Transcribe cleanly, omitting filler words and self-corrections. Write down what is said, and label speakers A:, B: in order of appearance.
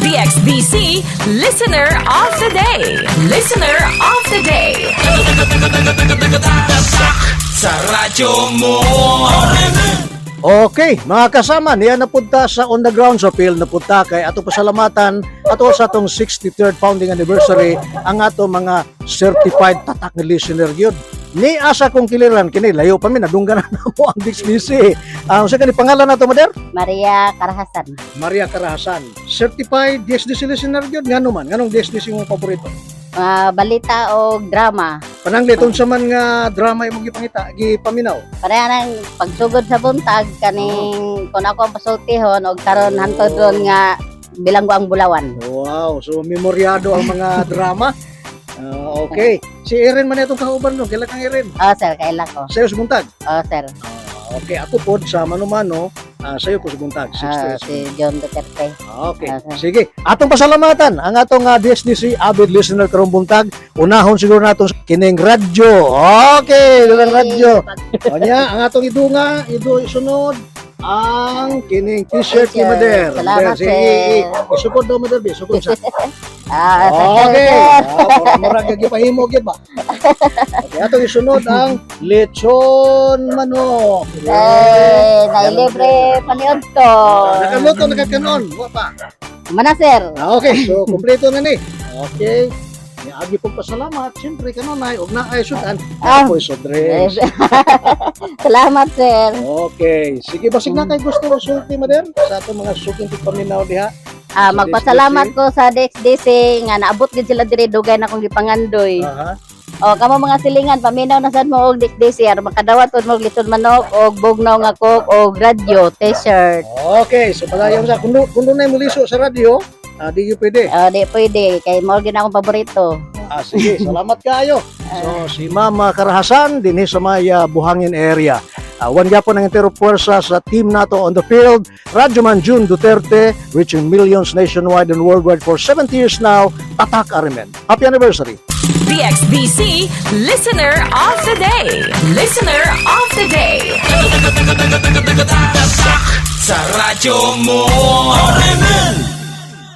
A: DXDC Listener of the Day. Listener of the Day.
B: Sa radyo mo.
C: Okay, mga kasama, niya napunta sa on the ground sa field napunta kay ato pasalamatan ato sa atong 63rd founding anniversary ang ato mga certified tatak nga listener gyud. Ni asa kong kiliran kini layo pa mi nadunggan na namo ang DXDC. Ang sa kani pangalan nato, Mader?
D: Maria Karahasan.
C: Maria Karahasan. Certified DXDC listener gyud. Ngano man? Nganong DXDC mong paborito?
D: Mga balita o drama.
C: Pananglit unsa man nga drama imong gipangita, gipaminaw?
D: Pareha nang pagsugod sa buntag kaning kung ako ang pasultihon og karon hantod ron nga bilanggo ang Bulawan.
C: Wow, so memoryado ang mga drama. Ah, okay. Si Erin man itong kauban no. Kailan kang Erin?
D: Oh sir, kaila ko.
C: Sayo sa buntag.
D: Oh sir.
C: Ah, okay, ako pod sa mano-mano, sayo ko sa buntag.
D: Ah,
C: 6
D: si John Duterte.
C: Okay.
D: Ah, sir.
C: Sige. Atong pasalamatan ang atong DSDC avid listener karong buntag. Unahon siguro nato kining radyo. Okay, dunang radyo. O niya, ang atong idunga, idu isunod ang kining t-shirt ni Mader.
D: Salamat,
C: Mader, sige,
D: sir.
C: isukod daw, Mader, be, isukod sa.
D: Ah, sir.
C: Okay. Ah, murag gipahimo gyud ba. Okay, atong isunod ang lechon manok.
D: Eh, nailibre paniod ko.
C: Nakaluto na kakanon, wa pa.
D: Mana sir.
C: Ah, okay, so kompleto na ni. Okay. Niagi pong pasalamat, siyempre kanunay og naay sudan.
D: Ah.
C: Apoy so drinks.
D: Salamat sir.
C: Okay, sige, basig na kay gusto mo sulti, Mader, sa atong mga suking paminaw diha.
D: Ah, magpasalamat ko sa DXDC nga naabot gid sila diri, dugay na akong gipangandoy.
C: Aha.
D: O kamo mga silingan, paminaw na sad mo og DXDC aron makadawat pod mo og litson manok og bugnaw nga coke og radyo, t-shirt.
C: Okay, so padayon sa kun kun dunay muliso sa radyo, di gyud pwede.
D: O di pwede kay mao gyud akong paborito.
C: Ah, sige, salamat kayo. So, si Mama Karahasan, dinhi sa may Buhangin area. Wan gyapon ang entero puwersa sa team nato on the field. Radyoman June Duterte, reaching millions nationwide and worldwide for 70 years now. Tatak Arimen. Happy anniversary.
A: DXDC Listener of the Day. Listener of the Day.
B: Sa radyo mo.